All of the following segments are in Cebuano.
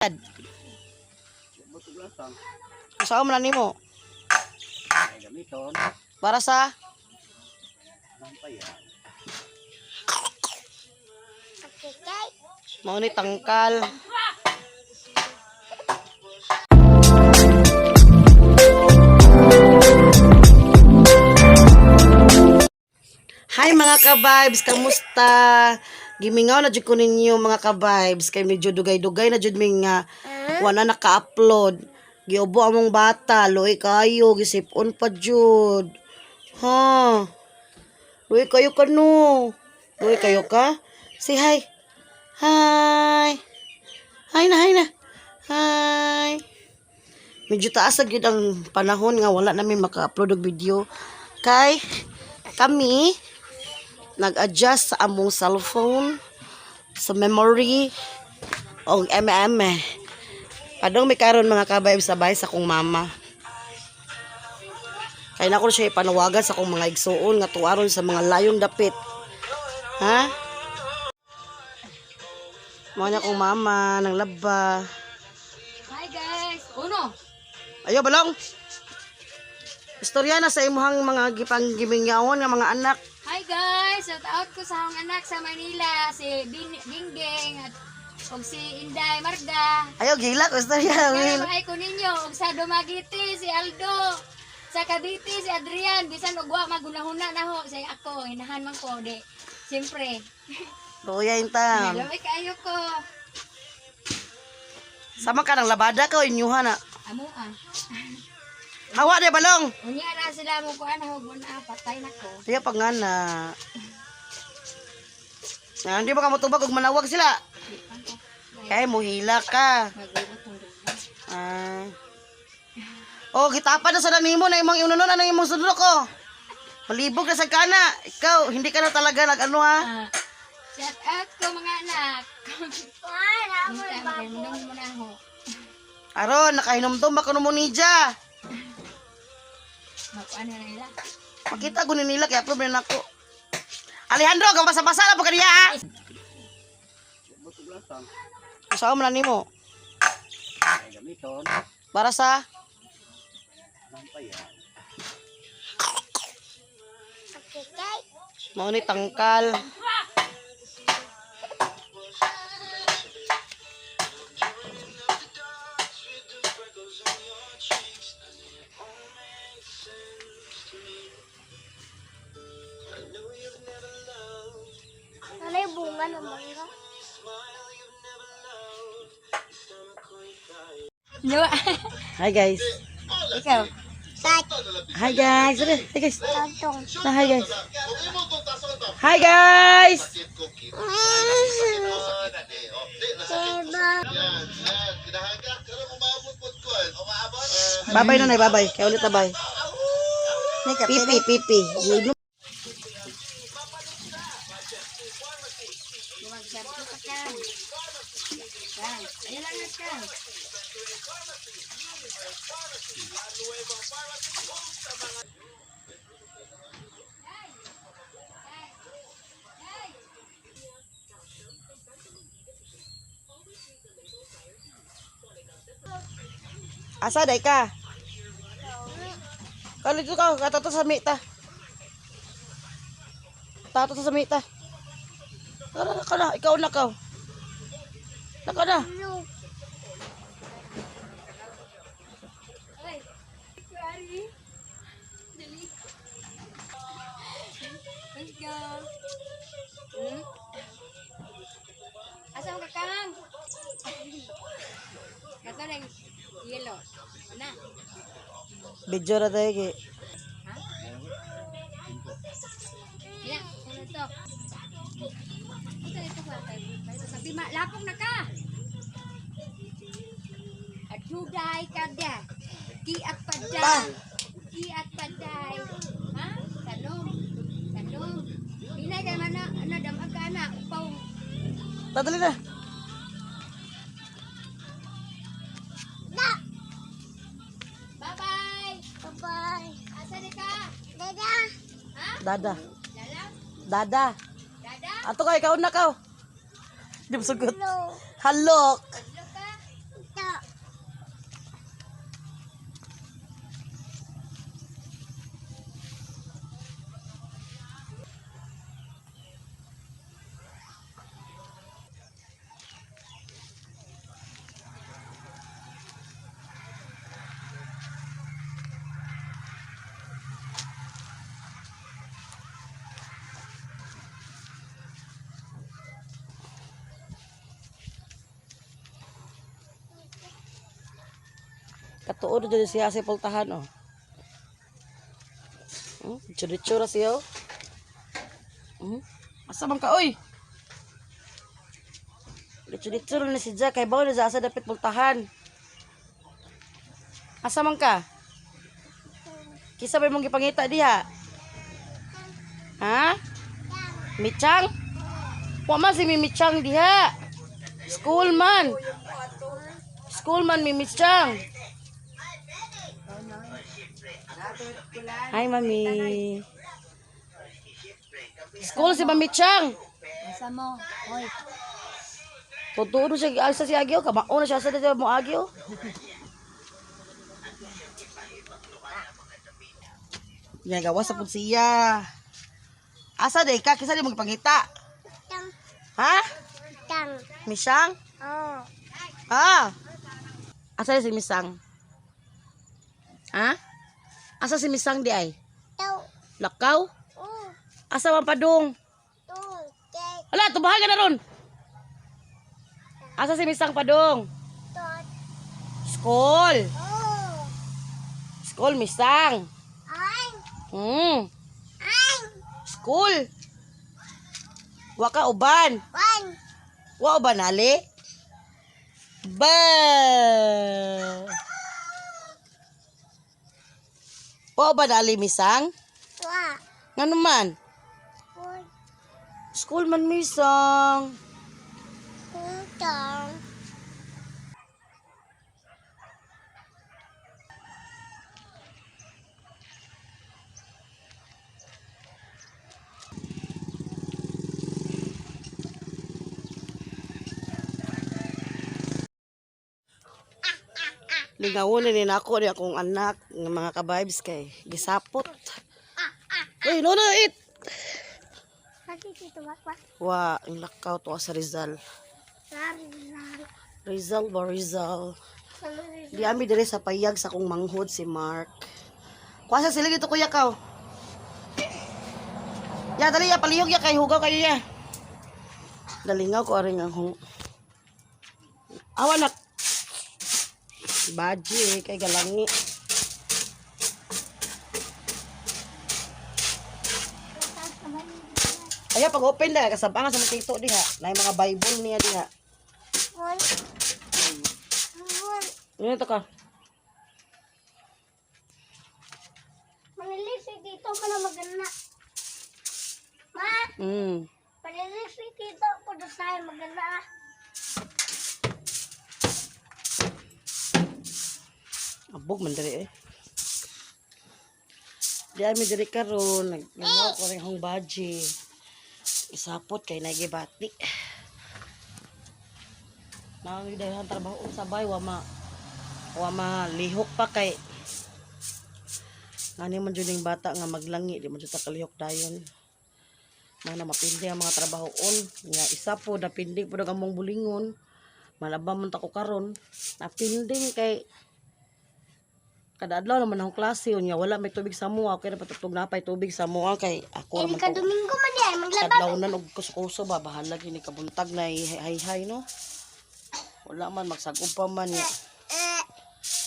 Dad. Saan man nimo? Gamiton. Para sa mao ni tangkal. Hi, mga ka-vibes, kamusta? Gimingaw na jud ko ninyo, mga ka-vibes, kay medyo dugay-dugay na jud mi nga wala naka-upload. Giubo among bata, luoy kayo, gisip-on pa jud. Ha? Luoy kayo ka no. Luoy kayo ka? Say hi. Hi. Hi na, hi na. Hi. Medyo taas na gyud ang panahon nga wala namin maka-upload og video. Kay kami nag-adjust sa among cellphone sa memory og MM. Padong may karon, mga kabayb, sabay sa akong mama. Kaya na ko siya ipanawagan sa akong mga igsuon nga tuwaron sa mga layong dapit. Ha? Mao niya akong mama nang laba. Hi, guys! Uno! Ayo, balong. Istorya na sa imuhang mga gipanggimingaon nga mga anak. Hi, guys! Shout out ko sa akong anak sa Manila, si Binggeng at ug si Inday Marga. Ayo gila ko istorya. Kaya ay ko ninyo ug sa Dumaguete si Aldo. Sa Cavite si Adrian, bisan og wa magunahuna na ho say ako, hinahan man ko di. Siyempre. Luya in town. Hello, ay kaayo ko. Sama ka ng labada ka o inyuha na. Amo ah. Hawa de, balong. Unya na sila mo kuan hog na patay na ko. Tiyo pa nga na. Na, hindi ba ka motubag og manawag sila? Di pa ko. Kay muhila ka. Magugot ang dugo. Ah. Oh, gitapan na sa nimo na imong iununon ano imong sudlo ko. Palibog na sa kana. Ikaw, hindi ka na talaga nag-ano ha. Ah, shout out ko mga anak. Unta magandong mo na ho. Aron, nakahinomdom ba kuno mo nija? Makuan na nila. Makita ko ni nila kaya approve na nako. Alejandro, gabasa-basa na po kaniya ha. Saan man nimo? Gamiton. Para sa mao ni tangkal. Ano yung bunga ng mangga? Yo. Hi, guys. Ikaw. Tat. Hi, guys. Hi, guys. Tatong. Na, hi, guys. Hi, guys. Diba? Babay na nay, babay. Kaya ulit na bye. Pipi, pipi. Giinom. Magsabi ka kan. Kan. Ayan lang na kan. Asa day ka? Kali dito ka, katato sa mita. Tato sa mita. Tara na ka na, ikaw na ka. Naka na. No. Ay. Sorry. Dali. Let's go. Asa mo ka kang? Kato lang yellow. Na. Video ra tayo kay. Ha? Ya, ano to? Ito ito pa. Sabi ma, lapong na ka. Aduday ka da. Kiat paday. Kiat paday. Ha? Talong. Talong. Hinay ka man na, ano, damag ka na. Upaw. Tadali na. Da. Bye-bye. Bye-bye. Asa ni ka? Dada. Ha? Dada. Lala? Dada. Dada? Ato ka, ikaw na ka. Di ba sugot? Hello. Halok. Padlo ka? Katuod jud siya sa pultahan oh. Diretso ra siya, oh. Asa man ka oy? Diretso ra ni si Jack kay bawo na siya asa dapit pultahan. Asa man ka? Kisa ba imong gipangita diha? Ha? Michang? Wa man si Mimichang diha. School man. School man Mimichang. Hi, Mami. School si Mami Chang. Asa mo? Hoy. Totoo siya asa siya agyo, kamao na siya sa dito mo agyo. Ginagawa sa pud siya. Asa day ka kisa di mo gipangita? Tang. Ha? Tang. Misang? Oh. Ah. Asa si Misang? Ha? Asa si Misang di ay? Tau. Lakaw? Oh. Asa man padung? Tu. Te. Ala, tubahan ka na ron. Asa si Misang padung? Tot. School. Oh. School, Misang. Ay. Ay. School. Wa ka uban. One. Wa uban ali? Ba. Wa uban ali Misang? Wa. Ngano man? One. School man Misang. Two. Tang. Lingawon ni nako ni akong anak ng mga ka-vibes kay gisapot. Uy, no no it. Kasi dito wakwa. Wa, ang lakaw to sa Rizal. Lari, lari. Rizal ba Rizal? Di ami dire sa payag sa akong manghod si Mark. Kuha sa sila dito kuya kaw. Ya dali ya palihog ya kay hugaw kayo ya. Dalingaw ko aring ang hung. Awa nak. Baji eh, kay galangi. Aya pag open na kasabangan sa mga tito diha. Na mga Bible niya diha. One. One. Ano to ka? Manilis si tito ko na magana. Ma, manilis si tito ko na sa'yo magana. Abog man diri eh. Di ami diri karon naglingaw ko rin akong baji. Isapot kay nagibati. Nang dahan trabaho sa bay wa ma lihok pa kay ngani man jud ning bata nga maglangi di man jud ta kalihok dayon. Mga na mapindi ang mga trabahoon nga isa po napindi po ang among bulingon. Malaba man ta ko karon. Napinding kay kada adlaw naman akong klase unya wala may tubig sa mua okay ra patugtog na pay tubig sa mua kay ako Eh, ra man ka to Domingo man yan, maglaba. kadlawnan og kuso-kuso ba bahala gini kabuntag na hay-hay no wala man magsag-ub pa man niya. Eh,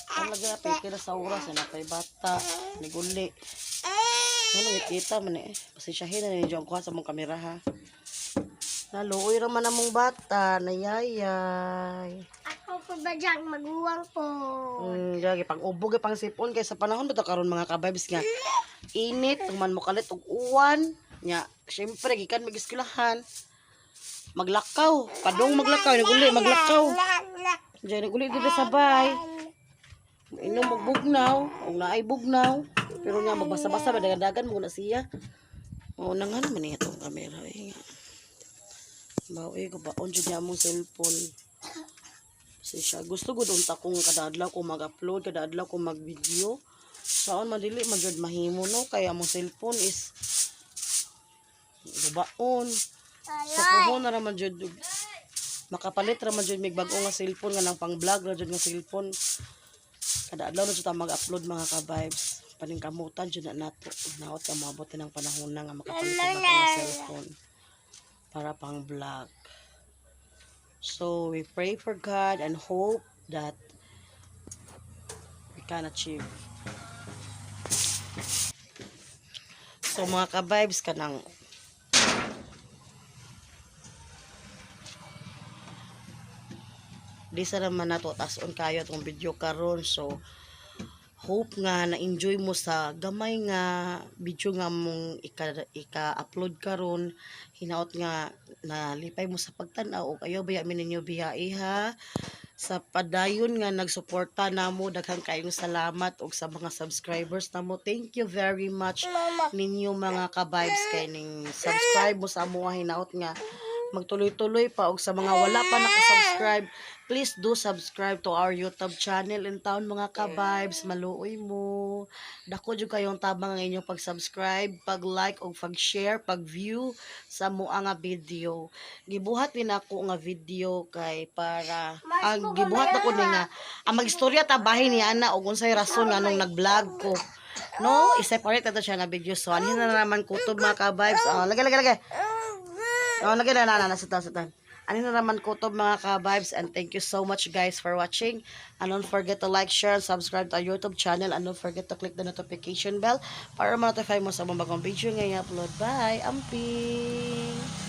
Talaga na pay sa oras na pay bata niguli ano kita man eh pasensyahin na ninyo ang kuha sa mong kamera ha. Naluoy ra man among bata nayayay. Ako po ba dyan, maguwang po. Jagi pang ubog pang sipon kay sa panahon ba to karon mga ka-vibes nga init human mo kalit og uwan nya syempre gikan mig eskwelahan maglakaw padong maglakaw naguli maglakaw diyan naguli dito sa bay inom og bugnaw og naay bugnaw pero nga magbasa-basa madagan-dagan mo na siya. Oo na nga naman niya itong kamera eh nga. Bawi ko baon jud niya among cellphone. Pasensya. Gusto gud unta kong kada adlaw ko mag-upload, kada adlaw ko mag-video. Saon man dili man jud mahimo no kay among cellphone is baon. So puhon na ra man jud makapalit ra man jud mig bag-o nga cellphone nga nang pang-vlog ra jud nga cellphone. Kada adlaw na jud ta mag-upload mga ka-vibes. Paningkamutan jud na nato. Naot ka moabot ng panahon na nga makapalit og bag-o nga cellphone para pang vlog. So we pray for God and hope that we We can achieve. So mga ka-vibes, kanang di sa naman nato taas-on kayo atong video karon. So hope nga na-enjoy mo sa gamay nga video nga mong ika-upload karon. Hinaot nga nalipay mo sa pagtan-aw ug ayaw baya mi ninyo biyai ha. Sa padayon nga nagsuporta namo, daghan kayong salamat, ug sa mga subscribers namo, thank you very much ninyo, mga ka-vibes, kay ning subscribe mo sa amoa. Hinaot nga magtuloy-tuloy pa, og sa mga wala pa naka-subscribe, please do subscribe to our YouTube channel in town, mga ka-vibes. Maluoy mo. Dako jud kayong tabang ang inyong pag-subscribe, pag-like ug pag-share, pag-view sa mua nga video. Gibuhat ni nako nga video kay para ang gibuhat nako ni nga ang magistorya ta bahin ni ana og unsay rason nganong nag-vlog ko. No, i-separate nato siya nga video. So, anhin na naman kutob, mga ka-vibes. Oh, lagay, lagay, lagay. Oh, lagay na na na, na, sa tan. Ano na naman kutob, mga ka-vibes, and thank you so much, guys, for watching. And don't forget to like, share, and subscribe to our YouTube channel, and don't forget to click the notification bell para ma-notify mo sa mga bagong video nga i-upload. Bye! Amping!